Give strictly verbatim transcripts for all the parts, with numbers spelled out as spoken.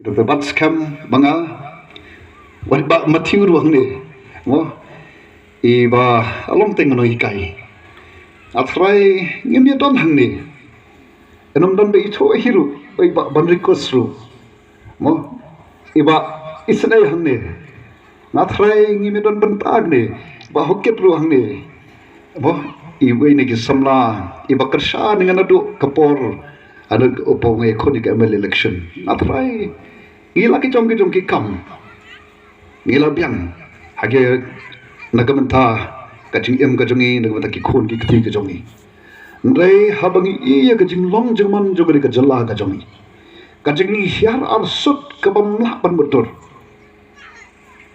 Te bat skhem ba nga, wat ba Matthew ruh hangne, mo, i ba along teng nonghikai. Nga tharai ngim ïa don hangne. Ynnym don ba i thoh hi ruh, i ba ban request ruh, mo, i ba isynei hangne. Nga tharai ngim ïa don bynta hangne, ba hokit ruh hangne, mo, iwei na ki samla i ba kyrshan ïa nga naduh ka por, haduh u pynïakhun ïa ka M L A election. Nga tharai ngi la ki jong ki jong ki kam, ngi la biang ha ki, na ka bynta ka jingim ka jong ngi, na ka bynta ki khun ki kti ka jong ngi. Hynrei haba ngi ïohi ïa ka jinglong jingman jong ka jylla ka jong ngi, ka jinghiar arsut ka bym lah ban mutdur,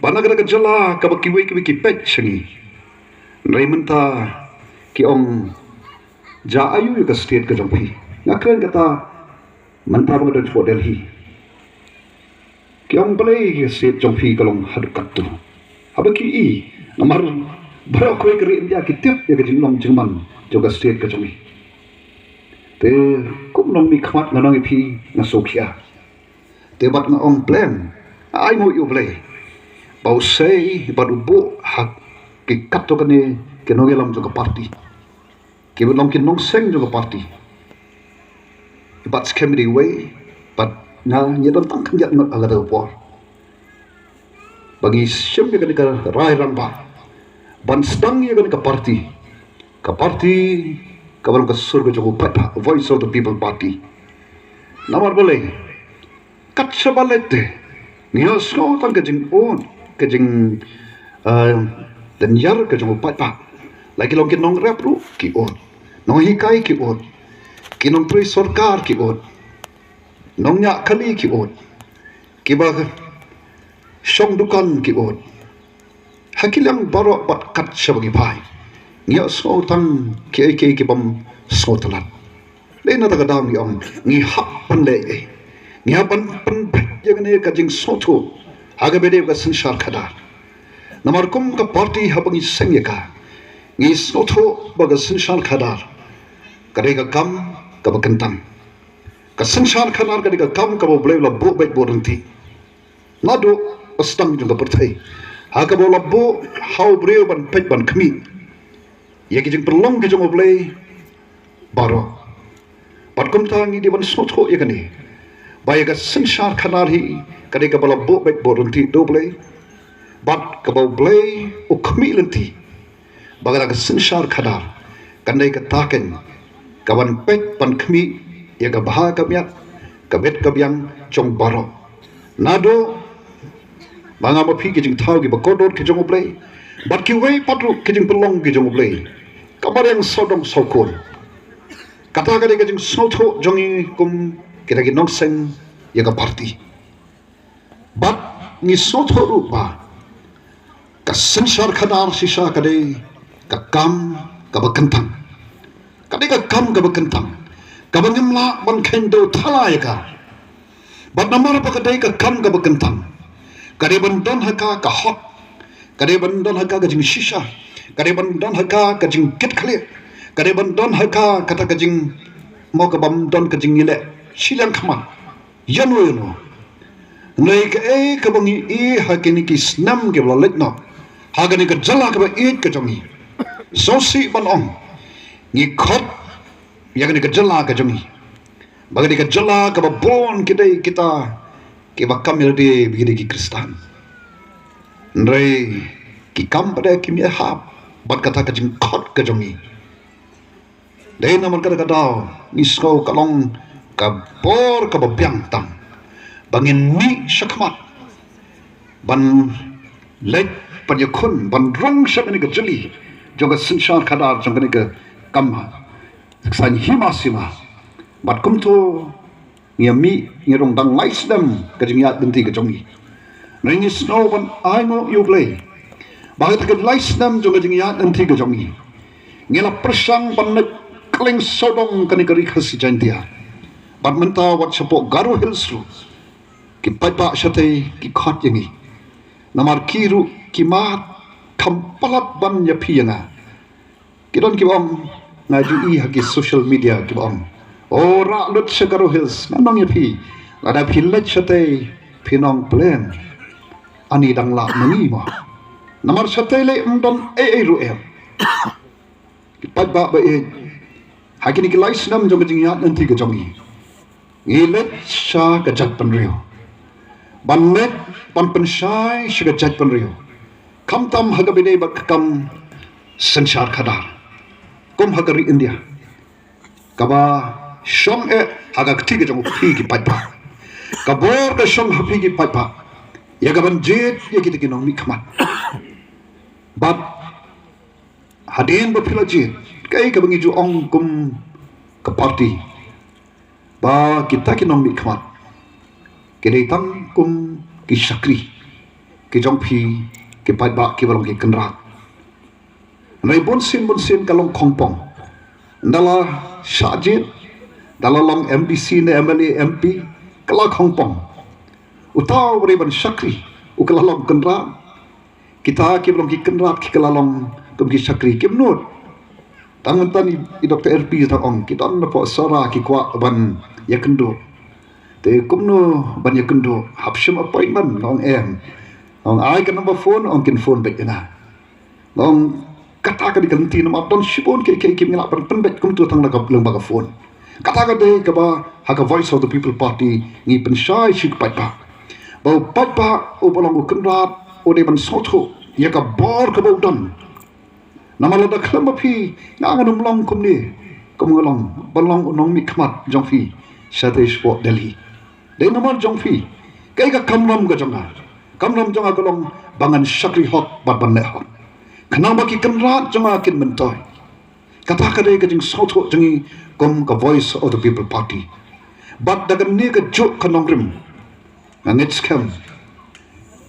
ba na ka jylla kaba kiwei kiwei ki peit sha ngi. Hynrei mynta ki ong, ja aïu ïa ka state ka jong phi? Nga kren kata mynta ba nga don shapoh Delhi. Ki ong, balei ka state jong phi ka long haduh katto? Haba ki i, namar baroh kawei ka ri India ki tip ïa ka jinglong jingman jong ka state ka jong ngi. Te kum nongmihkhmat nga ong ïa phi, nga sngewkhia. Te bad nga ong, Blei, ai nguh ïa U Blei ba u sei bad u buh ha ki katto katne ki nongïalam jong ka party, ki ba long ki nongseng jong ka party. Bad skhem dei wei, bad nga, ngi don tang khyndiat ngut ha kata ka por ba ngi shim ïa kane ka rai rangbah ban sdang ïa kane ka party, ka party kaba long ka sur ka jong u paidbah, Voice of the People Party. Namar balei? Kat shaba leit te ngi ïohsngew tang ka jingud, ka jing, eh, lynñiar ka jong u paidbah. La ki long ki nongrep ruh ki ud, nonghikai ki ud, ki nongtrei sorkar ki ud, nongñiah kali ki ud, kiba shong dukan ki ud. Ha ki liang baroh bad kat shaba ngi phai, ngi ïohsngew tang kiei kiei ki bym sngewtynnat. Dei na kata ka daw ngi ong, ngi hap ban leh ei, ngi hap ban pynbeit ïa kane ka jingsngewthuh ha kaba ïadei bad ka synshar khadar. Namar kum ka party haba ngi seng ïa ka, ngi sngewthuh ba ka synshar khadar ka dei ka kam kaba kyntang. Ka synshar khadar ka dei ka kam kaba U Blei u la buh beit buh ryntih naduh ba sdang jong ka pyrthei, ha kaba u la buh ha u briew ban peit ban khmih ïa ki jingpynlong ki jong U Blei baroh. Bad kumta ngi dei ban sngewthuh ïa kane, ba ïa ka synshar khadar hi ka dei kaba la buh beit buh ryntih da U Blei, bad kaba U Blei u khmih lynti ba kata ka synshar khadar kan dei kata keiñ kaban peit ban khmih ïa ka bha ka miat, ka bit ka biang jong baroh. Naduh ba nga ma phi ki jingthaw kiba kordor ki jong U Blei, bad kiwei pat ruh ki jingpynlong ki jong U Blei, ka mariang sawdong sawkun. Kata ka dei ka jingsngewthuh jong ngi kum kita ki nongseng ïa ka party. Bad ngi sngewthuh ruh ba ka synshar khadar shisha ka dei ka kam kaba kyntang. Ka dei ka kam kaba kyntang, kaba ngim lah ban kheiñ dew thala ïa ka. Bad namar ba ka dei ka kam kaba kyntang, ka dei ban don ha ka ka hok, ka dei ban don ha ka ka jingshisha, ka dei ban don ha ka ka jingkitkhlieh, ka dei ban don ha ka kata ka jing, mo, ka bym don ka jingïaleh shiliang khmat ïano ïano. Hynrei kaei kaba ngi i ha kine ki snem kiba la leit noh ha kane ka jylla kaba ïeit ka jong ngi, sngewsih ban ong, ngi khot ïa kane ka jylla ka jong ngi ba ka dei ka jylla kaba bun ki dei kita kiba kam ïalade ba ki dei ki Khristan. Hynrei ki kam pat de kim ïahap bad kata ka jingkhot ka jong ngi. Dei namar kata ka daw ngi sngew ka long ka por kaba biang tam ba ngin mih shakhmat ban leit ban ïakhun, ban rung sha kane ka jylli jong ka synshar khadar, jong kane ka kam saiñ hima sima. Bad kumto ngi ïa mih, ngi rung dang lai snem ka jingïaid lynti ka jong ngi. Ngi sngew ban ai nguh ïa U Blei ba ha kata ka lai snem jong ka jingïaid lynti ka jong ngi, ngi la pyrshang ban leit kylleng sawdong kane ka Ri Khasi Jaiñtia. Bad mynta wat shapoh Garo Hills ruh ki paidbah shatei ki khot ïa ngi. Namar ki ruh ki mad kham palat ban ïaphi ïa nga. Ki don kiba ong, nga ju i ha ki social media kiba ong, o, rah lut sha Garo Hills. Ngan ong ïa phi, lada phi leit shatei Pynong plan ani dang lah ma ngi mo. Namar shatei leh ym don ei ei ruh em. Ki paidbah ba ïeit, ha kine ki lai snem jong ka jingïaid lynti ka jong ngi, ngi leit sha ka jaitbynriew ban leit ban pynshai sha ka jaitbynriew, khamtam ha kaba ïadei bad ka kam synshar khadar kum ha ka ri India. Kaba shong eh ha ka kti ka jong phi ki paidbah, ka bor ka shong ha phi ki paidbah ïa kaban jied ïa kita ki nongmihkhmat. Bad hadien ba phi la jied, kaei kaba ngi ju ong kum ka party, ba kita ki nongmihkhmat ki dei tang kum ki shakri ki jong phi ki paidbah kiba long ki kynrad. Hynrei bunsien bunsien ka long khongpong. Ynda la shah jied, ynda la long M D C ne M L A, M P, ka la khongpong. Uta uba dei ban shakri u ka la long kynrad. Kita kiba long ki kynrad ki ka la long kum ki shakri, kim nud. Tang mynta i Doctor R P i tang ong ki don na pok sara ki kwah ban ïakynduh. Te kumno ban ïakynduh? Hap shim appointment, nga ong em. Nga ong ai ka number phone, ong kin phone beit ïa nga. Nga ong kata ka dei ka lynti namar don shibun kiei kiei kim ngi lah ban pynbeit kumta tang lyngba ka phone. Kata ka dei kaba ha ka Voice of the People Party ngi pynshai sha ki paidbah ba u paidbah uba long u kynrad u dei ban sngewthuh ïa ka bor kaba u don. Namar lada khlem ma phi nga ngan ym long kumne, kum nga long ban long u nongmihkhmat jong phi shatei shapoh Delhi. Dei namar jong phi. Kaei ka kamram ka jong nga? Kamram jong nga ka long ba ngan shakri hok bad ban leh hok. Khnang ba ki kynrad jong nga kin myntoi. Kata ka dei ka jingsngewthuh jong ngi kum ka Voice of the People Party. Bad da kane kajuh ka nongrim nga ngeit skhem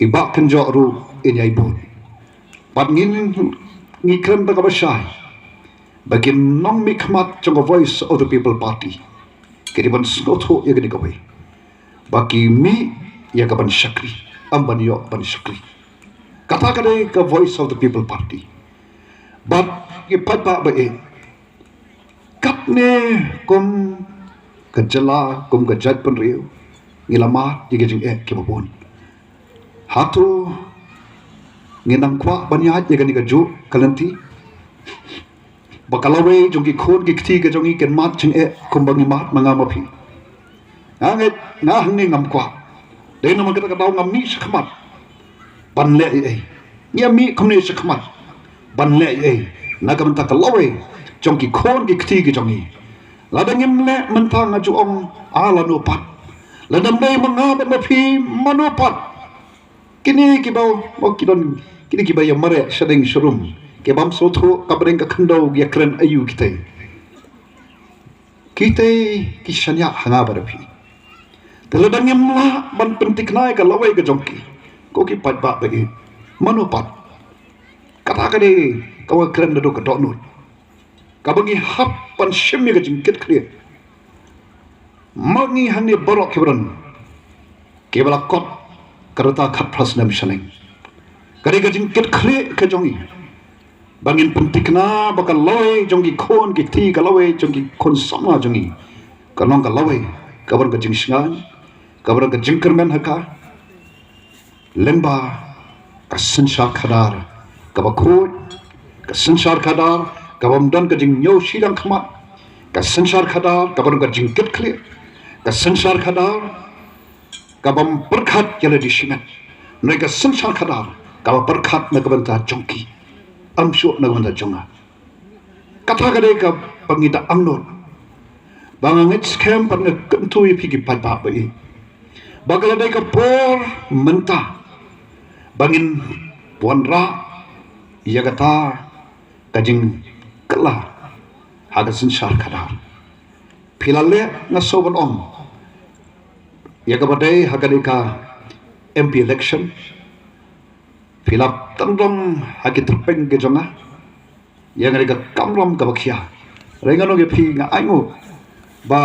i Bah Kynjoh ruh in ïai bud. Bad ngin, ngi kren da kaba shai ba ki nongmihkhmat jong ka Voice of the People Party ki dei ban sngewthuh ïa kane kawei, ba ki mih ïa ka ban shakri, ym ban ïoh ban shakri. Kata ka dei ka Voice of the People Party. Bad ki paidbah ba ïeit, katne kum ka jylla, kum ka jaitbynriew, ngi la mad ïa ki jingeh kiba bun. Hato ngin nang kwah ban ïaid ïa kane kajuh ka lynti ba ka lawei jong ki khun ki kti ka jong ngi kin mad jingeh kumba ngi mad ma nga ma phi? Nga ngeit, nga hangne ngam kwah. Dei namar kata ka daw ngam mih shakhmat ban leh ei ei. Ngi ïa mih kumne shakhmat ban leh ei ei na ka bynta ka lawei jong ki khun ki kti ki jong ngi. Lada ngim leh mynta nga ju ong, a, lano pat? Lada ym dei ma nga bad ma phi, mano pat? Kine kiba, ba ki don, kine kiba ïa mareh shading sharum, kibym sngewthuh ka bneng ka khyndew, ïa kren aïu kitei? Kitei ki shaniah ha nga bad phi. Te lada ngim lah ban pynthikna ïa ka lawei ka jong ki, ko ki paidbah ba ïeit, mano pat? Kata ka dei kaba kren naduh ka dohnud, kaba ngi hap ban shim ïa ka jingkitkhlieh. Ma ngi hangne baroh kiba don, kiba la kot ka rta khatphra snem shaneng, ka dei ka jingkitkhlieh ka jong ngi ba ngin pynthikna ba ka lawei jong ki khun ki kti, ka lawei jong ki khun samla jong ngi, kan long ka lawei kaba don ka jingshngaiñ, kaba don ka jingkyrmen ha ka lyngba ka synshar khadar kaba khuid, ka synshar khadar kabym don ka jingñiew shiliang khmat, ka synshar khadar kaba don ka jingkitkhlieh, ka synshar khadar kabym pyrkhat ïa lade shimet, hynrei ka synshar khadar kaba pyrkhat na ka bynta jong ki, ym shuh na ka bynta jong nga. Kata ka dei kaba ngi da angnud. Ba nga ngeit skhem bad nga kyntu ïa phi ki paidbah ba ïeit, ba ka la dei ka por mynta ba ngin wanrah ïa kata ka jingkylla ha ka synshar khadar. Phi la leh, nga sngew ban ong, ïa kaba dei ha ka dei ka M P election. Phi la tynrong ha ki tyrpeng ki jong nga ïa nga dei ka kamram kaba khia. Hynrei ngan ong ïa phi, nga ainguh ba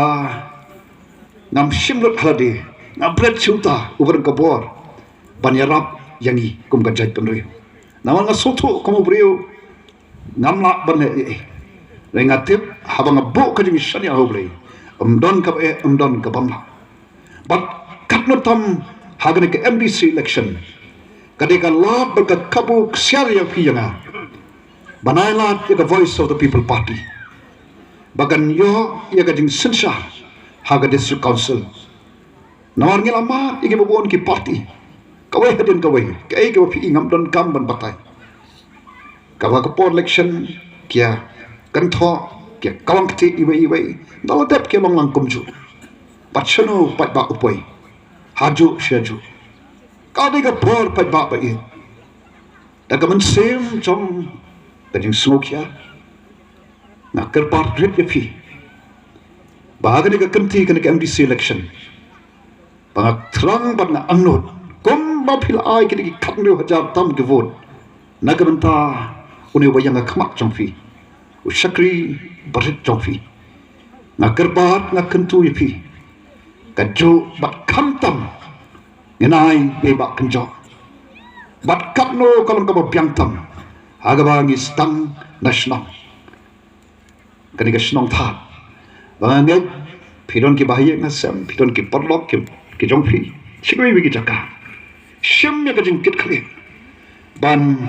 ngam shim lut ha lade, nga bret shuh uta uba don ka bor ban ïarap ïa ngi kum ka jaitbynriew. Namar nga sngewthuh kum u briew ngam lah ban leh ei ei. Hynrei nga tip haba nga buh ka jingshaniah ha U Blei, ym don kaba eh, ym don kabym lah. Bad katno tam Ha kane ka M D C election, ka dei ka lad bad ka kabu ksiar ïa phi ïa nga ban ai lad ïa ka Voice of the People Party ba kan ïoh ïa ka jingsynshar ha ka District Council. Namar ngi la mad ïa kiba bun ki party, kawei hadien kawei, kaei kaba phi i ngam donkam ban batai. Kaba ka por election ki ïa kynthoh, ki ïa kawang kti iwei iwei, da la dep ki ïa long lang kumjuh. Bad shano pat ba u poi, hajuh shajuh. Ka dei ka por pat ba ba ïeit. Da ka mynsiem jong ka jingsngewkhia, nga kyrpad rit ïa phi ba ha kane ka kynti kane ka M D C election, ba nga thrang bad nga angnud, kumba phi la ai kine ki khathynriew hajar tam ki vote na ka bynta une uba ïeng ha khmat jong phi, u shakri barit jong phi. Nga kyrpad, nga kyntu ïa phi, kajuh bad khamtam ngin ai ïa i Bah Kynjoh. Bad katno ka long kaba biang tam ha kaba ngi sdang na shnong, kane ka shnong Thad, ba nga ngeit phi don kiba ha ïing ha sem, phi don ki paralok ki, ki jong phi, shi kiwei kiwei ki jaka. Shim ïa ka jingkitkhlieh ban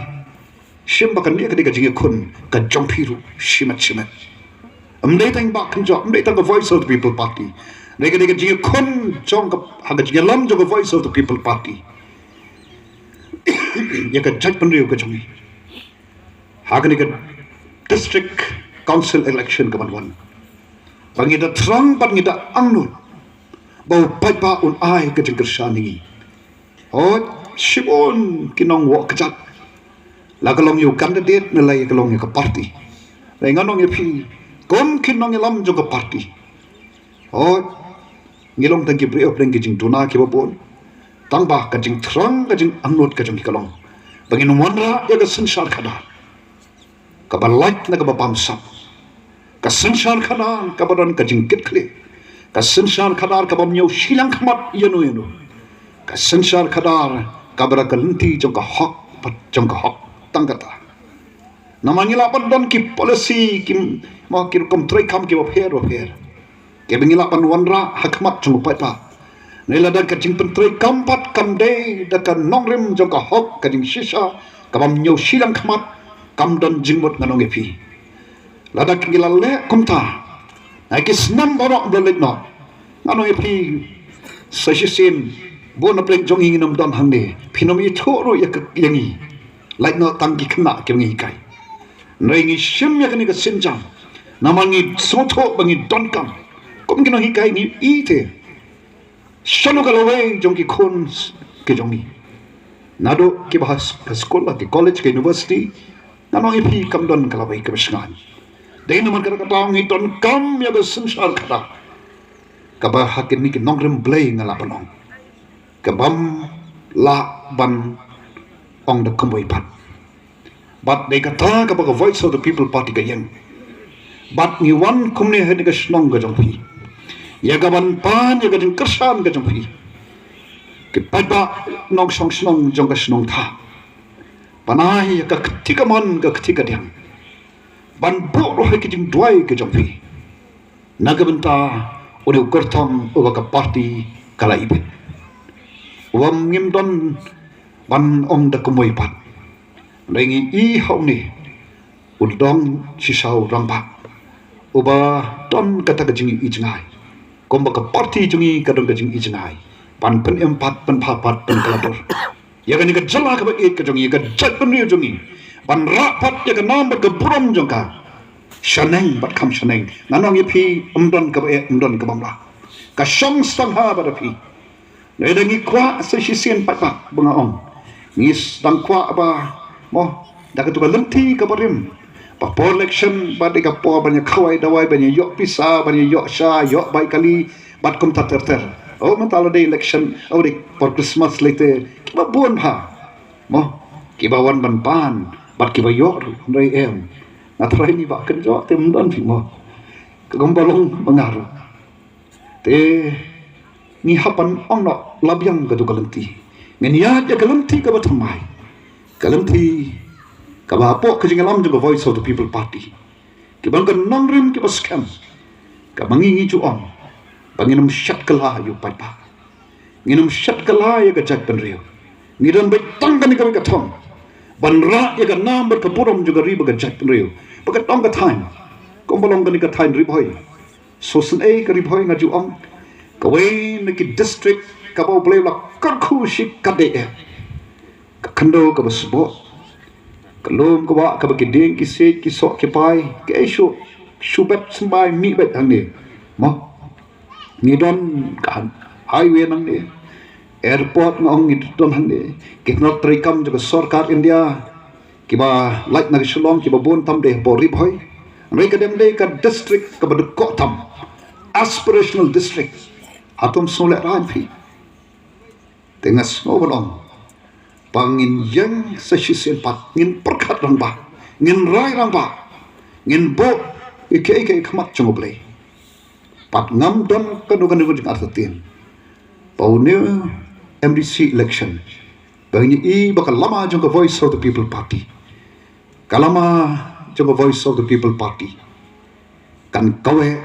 shim ba kane ka dei ka jingïakhun ka jong phi ruh shimet shimet. Ym dei tang Bah Kynjoh, ym dei tang ka Voice of the People Party. Dei ka dei ka jingïakhun jong ka, ha ka jingïalam jong ka Voice of the People Party ïa ka jaitbynriew ka jong ngi ha kane ka District Council election kaban wan, ba ngi da thrang bad ngi da angnud ba u paidbah un ai ka jingkyrshan ïa ngi. Hooid, shibun ki nongwah kjat la ka long ïa u candidate ne la ka long ïa ka party. Hynrei ngan ong ïa phi, kum ki nongïalam jong ka party, hooid, ngi long tang ki briew hapdeng ki jingduna kiba bun, tangba ka jingthrang, ka jingangnud ka jong ngi ka long ba ngin wanrah ïa ka synshar khadar kaba lait na kaba bamsap. Ka synshar khadar kaba don ka jingkitkhlieh, ka synshar khadar kaba ym ñiew shiliang khmat ïano ïano, ka synshar khadar kaba da ka lynti jong ka hok bad jong ka hok tang kata. Namar ngi lah ban don ki policy, ki, ma, ki rukom treikam kiba pher bapher kiba ngi lah ban wanrah ha khmat jong u paidbah. Hynrei lada ka jingpyntreikam pat kam dei da ka nongrim jong ka hok, ka jingshisha kaba ym ñiew shiliang khmat, kam don jingmut, ngan ong ïa phi. Lada ki la leh kumta ha ki snem baroh ba la leit noh, ngan ong ïa phi, sa shisien bun na pdeng jong ngi ngin ym don hangne, phin ym ithuh ruh ïa ka, ïa ngi. Lait noh tang ki khynnah kiba ngi hikai. Hynrei ngi shim ïa kane ka sienjam namar ngi sngewthuh ba ngi donkam, kum ki nonghikai ngi i te shano ka lawei jong ki khun ki jong ngi, naduh kiba ha s-, ha skul, ha ki college, ki university. Ngan ong ïa phi, kam don ka lawei kaba shngaiñ. Dei namar kata ka daw ngi donkam ïa ka synshar khadar kaba ha kine ki nongrim Blei, nga lah ban ong, kaba ym lah ban ong da kumwei pat. Bad dei kata kaba ka Voice of the People Party ka ïeng. Bad ngi wan kumne ha kane ka shnong ka jong phi ïa kaban pan ïa ka jingkyrshan ka jong phi, ki paidbah nongshong shnong jong ka shnong Thad, ban ai ïa ka kti kamon ka kti kadiang, ban buh ruh ïa ki jingduwai ka jong phi na ka bynta une u kyrtong uba ka party ka la ibit, uba ngim don ban ong da kumwei pat. Hynrei ngi i ha une u dong shisha u rangbah uba don kata ka jingi jngai, kumba ka party jong ngi ka don ka jingi jngai ban pynim pat, pynpha pat, pynkylla dur ïa kane ka jylla kaba ïeit ka jong ngi, ïa ka jaitbynriew jong ngi, ban rah pat ïa ka nam bad ka burom jong ka shaneng bad kham shaneng. Ngan ong ïa phi, ym don kaba eh, ym don kaba mlah. Ka shong sdang ha bad da phi. Hynrei da ngi kwah sa shisien pat ba, ba nga ong, ngi sdang kwah ba, mo, da katu ka lynti kaba rim, ba por election ba dei ka por ban ïa khawai dawai, ban ïa ïoh pisa, ban ïa ïoh sha, ïoh bai kali bad kumta ter ter. O, mynta la dei election, o, dei por Christmas lei te, kiba bun bha, mo, kiba wan ban pan bad kiba ïoh ruh. Hynrei em, nga tharai ngi ba kynjoh te ym don phi, mo, ka kumba long ba nga ruh. Te ngi hap ban ong noh la biang katu ka lynti. Ngin ïaid ïa ka lynti kaba thymmai, ka lynti kaba hapoh ka jingïalam jong ka Voice of the People Party, kiba long ka nongrim kiba skhem, kaba ngi, ngi ju ong ba ngin ym shat kylla ïa u paidbah. Ngin ym shet kylla ïa ka jaitbynriew. Ngi don beit tang kane kawei ka thong ban rah ïa ka nam bad ka burom jong ka ri bad ka jaitbynriew. Ba ka dong ka thaiñ kumba long kane ka thaiñ Ri Bhoi. Sngewsynei ka Ri Bhoi, nga ju ong, kawei na ki district kaba U Blei u la kyrkhu shikatdei eh. Ka khyndew kaba sboh, ka lum ka wah kaba ki dieng ki siej ki soh ki pai, kaei shuh, shu bet symbai mih bet hangne. Mo, ngi don ka highway nangne, airport nga ong ngi don hangne, ki tnat treikam jong ka sorkar India kiba lait na ka Shillong kiba bun tam dei hapoh Ri Bhoi. Hynrei ka dem dei ka district kaba dei koh tam, aspirational district. Hato ym sngewlehraiñ phi? Te nga sngew ban ong ba ngin ïeng sa shisien pat, ngin pyrkhat rangbah, ngin rai rangbah, ngin buh ïa kiei kiei ha khmat jong U Blei. Pat ngam don kano kano ka jingartatien ba une u M D C election ba ngin ïohi ba ka lama jong ka Voice of the People Party, ka lama jong ka Voice of the People Party kan kaweh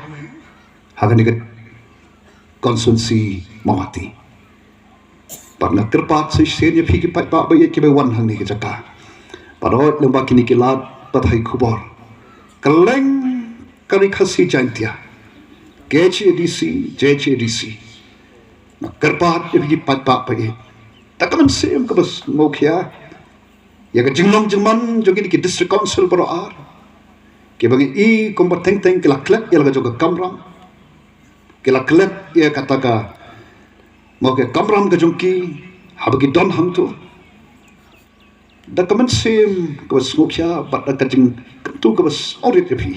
ha kane ka constituency Mawhati. Bad nga kyrpad sa shisien ïa phi ki paidbah ba ïeit kiba wan hangne ka jaka, bad hooid lyngba kine ki lad pathai khubor, kylleng ka Ri Khasi Jaiñtia, K H A D C, J H A D C, nga kyrpad ïa phi ki paidbah ba ïeit, da ka mynsiem kaba sngewkhia, ïa ka jinglong jingman jong kine ki District Council baroh ar, kiba ngi i kumba teng teng ki la klet ïa la ka jong ka kamram, ki la klet ïa kata ka, mo, ka kamram ka jong ki haba ki don hangto. Da ka mynsiem kaba sngewkhia bad da ka jingkyntu kaba sngewrit ïa phi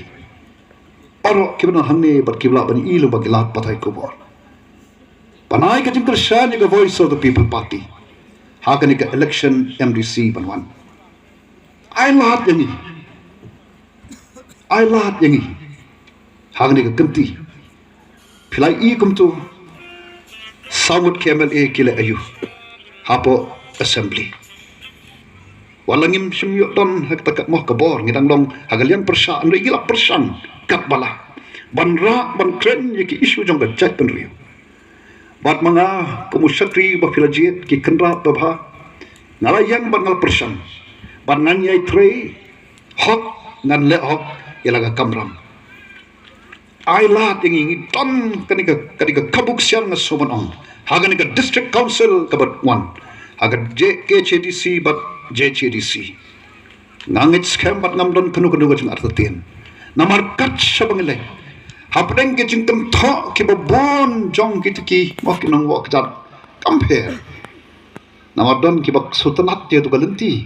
baroh kiba don hangne bad kiba lah ban i lyngba ki lad pathai khubor, ban ai ka jingkyrshan ïa ka Voice of the People Party ha kane ka election M D C ban wan. Ai lad ïa ngi, ai lad ïa ngi ha kane ka kynti. Phi la i kumto, saw ngut ki M L A ki leh aïu hapoh Assembly? Wat la ngim shym ïoh don ha kata ka, mo, ka bor, ngi dang long ha ka liang pyrshah, hynrei ngi la pyrshang katba lah ban rah ban kren ïa ki issue jong ka jaitbynriew. Bad ma nga kum u shakri ba phi la jied, ki kynrad babha, nga la ïeng bad nga la pyrshang bad ngan ïai trei hok, ngan leh hok ïa la ka kamram. Ai lad ïa ngi, ngi don kane ka, kane ka kabu ksiar, nga sngewbha ban ong, ha kane ka District Council kaba wan, ha ka J-, K H A D C bad J H A D C. Nga ngeit skhem bad ngam don kano kano ka jingartatien. Namar kat shaba ngi leit hapdeng ki jingkynthoh kiba bun jong kita ki, mo, ki nongwah kjat, kam pher. Namar don kiba sngewtynnat ïa katu ka lynti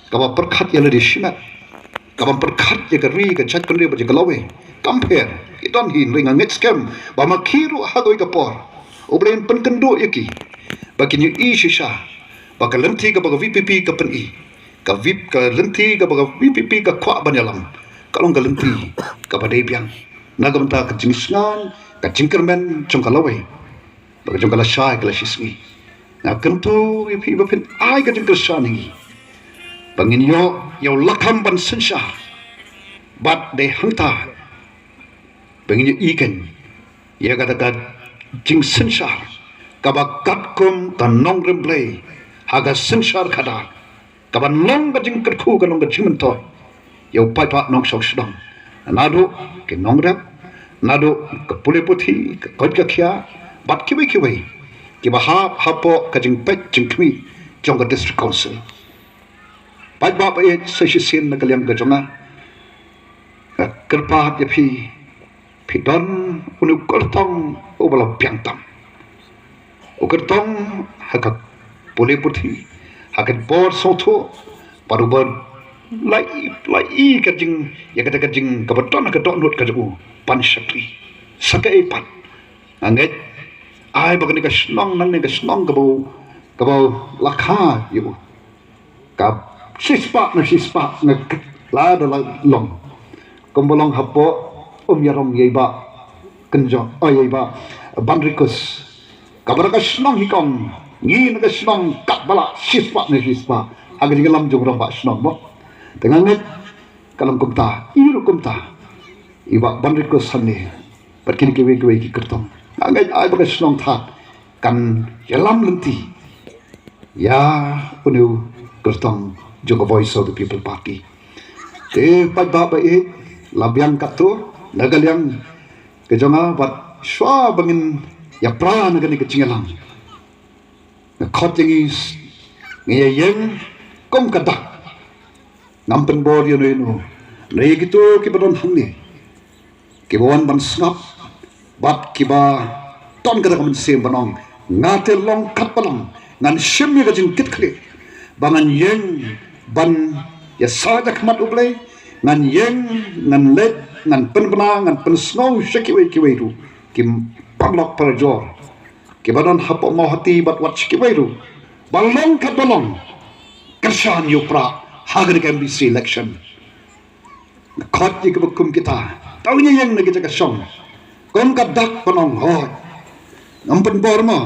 kaba pyrkhat ïa lade shimet, kaba pyrkhat ïa ka ri, ka jaitbynriew bad ïa ka lawei. Kam pher, ki don hi, hynrei nga ngeit skhem ba ma ki ruh ha kawei ka por U Blei un pynkynduh ïa ki ba kin ïohi shisha ba ka lynti kaba ka V P P ka pyni, ka V-, ka lynti kaba ka V P P ka kwah ban ïalam, ka long ka lynti kaba dei biang na ka bynta ka jingsngewsih, ka jingkyrmen jong ka lawei bad ka jong ka lashai ka lashisngi. Nga kyntu ïa phi ba phin ai ka jingkyrshan ïa ngi ba ngin ïoh ïa u lakam ban synshar, bad dei hangta ba ngin ïohi kein ïa kata ka jingsynshar kaba katkum ka nongrim Blei ha ka synshar khadar, kaban long ka jingkyrkhu, ka long ka jingmyntoi ïa u paidbah nongshong shnong, naduh ki nongrep, naduh ka pule puthi, ka koit ka khiah bad kiwei kiwei kiba hap hapoh ka jingpeit jingkhmih jong ka District Council. Paidbah ba ïeit, sa shisien na ka liang ka jong nga, nga kyrpad ïa phi, phi don une u kyrtong uba la biang tam. U kyrtong ha ka pule puthi, ha ka bor sngewthuh, bad uba la i, la i ka jing, ïa kata ka jing kaba don ha ka dohnud ka jong u ban shakri. Sa kaei pat, nga ngeit ai ba kane ka shnong nangne ka shnong kaba, kaba la kha ïa u, ka shispah na shispah nga k-, lada la long kumba long hapoh Umïarong, ïa i Bah Kynjong, oh, ïa i Bah Banrikus, kaba da ka shnong hi kong, ngi na ka shnong katba lah shispah na shispah ha ka jingïalam jong u rangbah shnong, mo. Te nga ngeit ka long kumta, i ruh kumta, i Bah Banrikus hangne bad kine kiwei kiwei ki kyrtong. Nga ngeit ai ba ka shnong Thad kan ïalam lynti ïa une u kyrtong jong ka Voice of the People Party. Te paidbah ba ïeit, la biang katto na ka liang ka jong nga, bad shuwa ba ngin ïapra na kane ka jingïalang, nga khot ïa ngi, ngi ïa ïeng kum ka dak. Ngam pynbor ïa uno uno na ïa kito kiba don hangne, kiba wan ban sngap bad kiba don kata ka mynsiem ban ong, nga te long katba long ngan shim ïa ka jingkitkhlieh ba ngan ïeng ban ïasaid ha khmat U Blei, ngan ïeng, ngan leit, ngan pynbna, ngan pynsngew sha kiwei kiwei ruh ki paralok parajor kiba don hapoh Mawhati bad wat sha kiwei ruh, ba long katba long, kyrshan ïa u Prah ha kane ka M D C election. Nga khot ïa kiba kum kita, to ngin ïeng na ki jaka shong kum ka dak ban ong, hooid, ngam pynbor mo,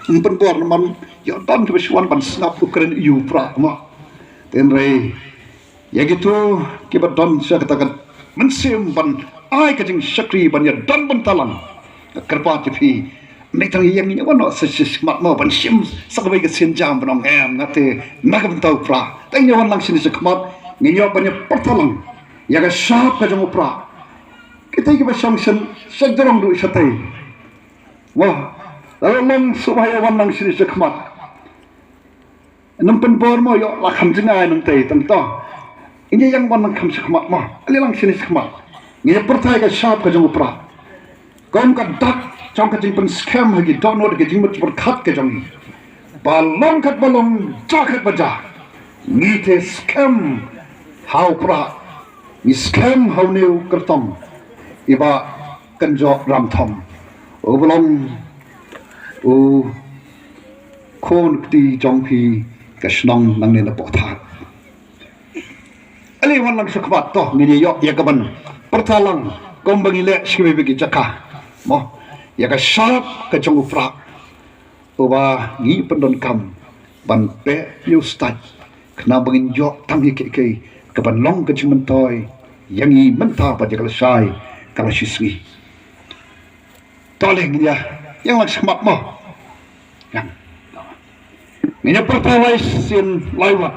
ngam pynbor namar ïoh don kiba shu wan ban sngap, u kren ïa u Prah mo. Hynrei ïa kito kiba don sha kata ka mynsiem ban ai ka jingshakri ban ïa don bynta lang, nga kyrpad ïa phi, ym dei tang ïa ngin ïa wan noh sa sha khmat mo ban shim sa kawei ka sienjam ban ong, em, nga te na ka bynta u Prah. Te ngin ïa wan lang shane sha khmat, ngin ïoh ban ïa pyrta lang ïa ka shap ka jong u Prah. Kita kiba shong shen sha jrong ruh shatei, wah, la long shuh ba ïa wan lang shane sha khmat. Ngam pynbor mo, ïoh la kham jngai nangtei, tang to ngin ïa wan lang kham sha khmat mo. Ale lang shane sha khmat, ngin ïa pyrta ïa ka shap ka jong u Prah kum ka dak jong ka jingpynskhem ha ki dohnud, ha ki jingmut jingpyrkhat ka jong ngi, ba long katba long, ja katba ja, ngi te skhem ha u Prah, ngi skhem ha une u kyrtong i Bah Kynjoh Ramthong, uba long u khun kti jong phi ka shnong nangne na Pohthad. Ale wan lang sha khmat, to ngin ïa ïoh ïa ka ban pyrta lang kumba ngi leh sha kiwei kiwei ki jaka mo, ïa ka shap ka jong u Prah, uba ngi pyndonkam ban peit ïa u stait, khnang ba ngin ïoh tang ïa kiei kiei ka ban long ka jingmyntoi ïa ngi mynta bad ïa ka lashai ka lashisngi. To ale ngin ïa ïeng lang sha khmat mo. Ïeng. Ngin ïa pyrta lai sien lai wat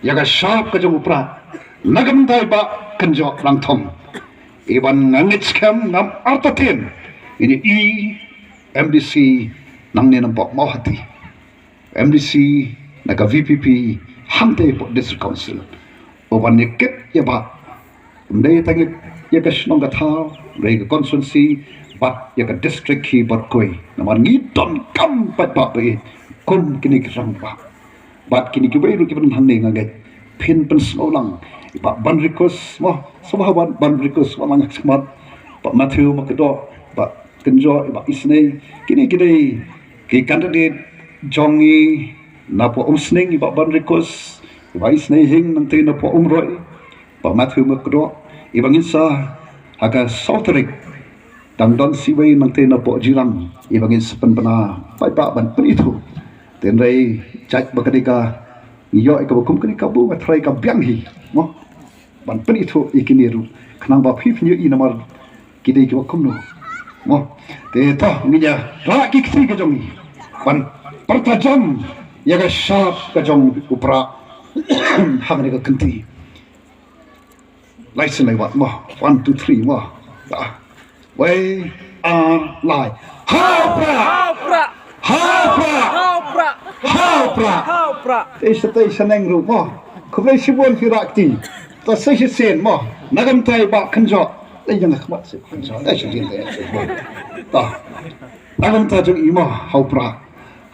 ïa ka shap ka jong u Prah na ka bynta i Bah Kynjoh Ramthong, i ban nga ngeit skhem ngam artatien, ngin ïa i M D C nangne na Mawhati, M D C na ka V P P hangtei hapoh District Council, u ban ïa kit ïa Bah, ym dei tang ïa ka shnong ka thaw, ym dei ka constituency, bad ïa ka district hi bad kawei. Namar ngi donkam paidbah ba ïeit kum kine ki rangbah. Bad kine kiwei ruh kiba don hangne, nga ngeit phin pynsngew lang i Bah Banrikus mo, sngewbha Bah Banrikus, wan lang sha khmat. Bah Matthew Makdoh, Bah Kynjoh, i Bah Isnei, kine ki dei ki candidate jong ngi napoh Umsning, i Bah Banrikus, i Bah Isnei Hing nangtei napoh Umroi, Bah Matthew Makdoh, i ba ngin sa ha ka saw tarik dang don shuh wei nangtei napoh Jirang, i ba ngin sa pynbna paidbah ban pynithuh. Hynrei jait ba ka dei ka, ngi ïoh ïa kaba kum kane kabu, nga tharai ka biang hi mo, ban pynithuh ïa kine ruh, khnang ba phi phin ïohi namar ki dei kiba kumno mo. Te to ngin ïa rah ki kti ka jong ngi ban pyrta jam ïa ka shap ka jong u Prah ha kane ka kynti. Lai sien lai wat mo. One, two, three mo. Ah. Wei, ar, lai. Ha u Prah! Ha u Prah! Ha u Prah! Ha u Prah! Ha u Prah! Ha u Prah! Te sa te sa neng ruh mo. Khublei shibun phi rah kti. Ta sa shisien mo. Na ka bynta i Bah Kynjoh. Te ïa nga khmat sha Kynjoh. Te shisien te shisien. Ta. Na ka bynta jong i mo. Ha u Prah.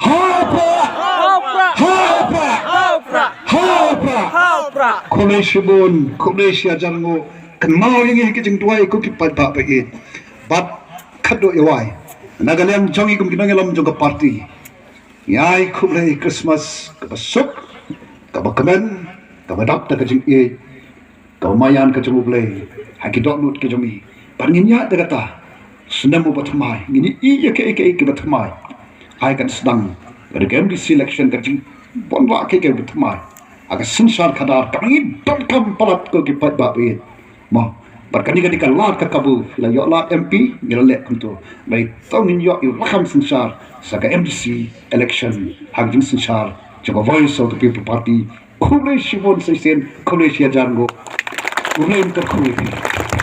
Ha u Prah! Ha u Prah! Ha u Prah! Ha u Prah! Ha u Prah! Ha u Prah! Khublei shibun, khublei shi hajar nguh. Kynmaw ïa ngi ha ki jingduwai ko ki paidbah ba ïeit. Bad khatduh ïa wai, na ka liang jong ngi kum ki nongïalam jong ka party, ngi ai khublei Christmas kaba suk, kaba kmen, kaba dap da ka jingïeit, kaba maïan ka jong U Blei ha ki dohnud ki jong ngi. Bad ngin ïaid da kata, snem uba thymmai ngin ïohi ïa kiei kiei kiba thymmai. Ai kan sdang ka dei ka M D C election, ka jingwanrah kiei kiei ba thymmai ha ka synshar khadar kaba ngi donkam palat ko ki paidbah ba ïeit. Mo, Bad kane ka dei ka lad ka kabu, la ïoh lad M P, ngi la leh kumto. Ba to ngin ïoh ïa u lakam synshar sa ka M D C election ha ka jingsynshar jong ka Voice of the People Party. Khublei shibun sa shisien, khublei shihajar nguh. U Blei un kyrkhu ïa phi.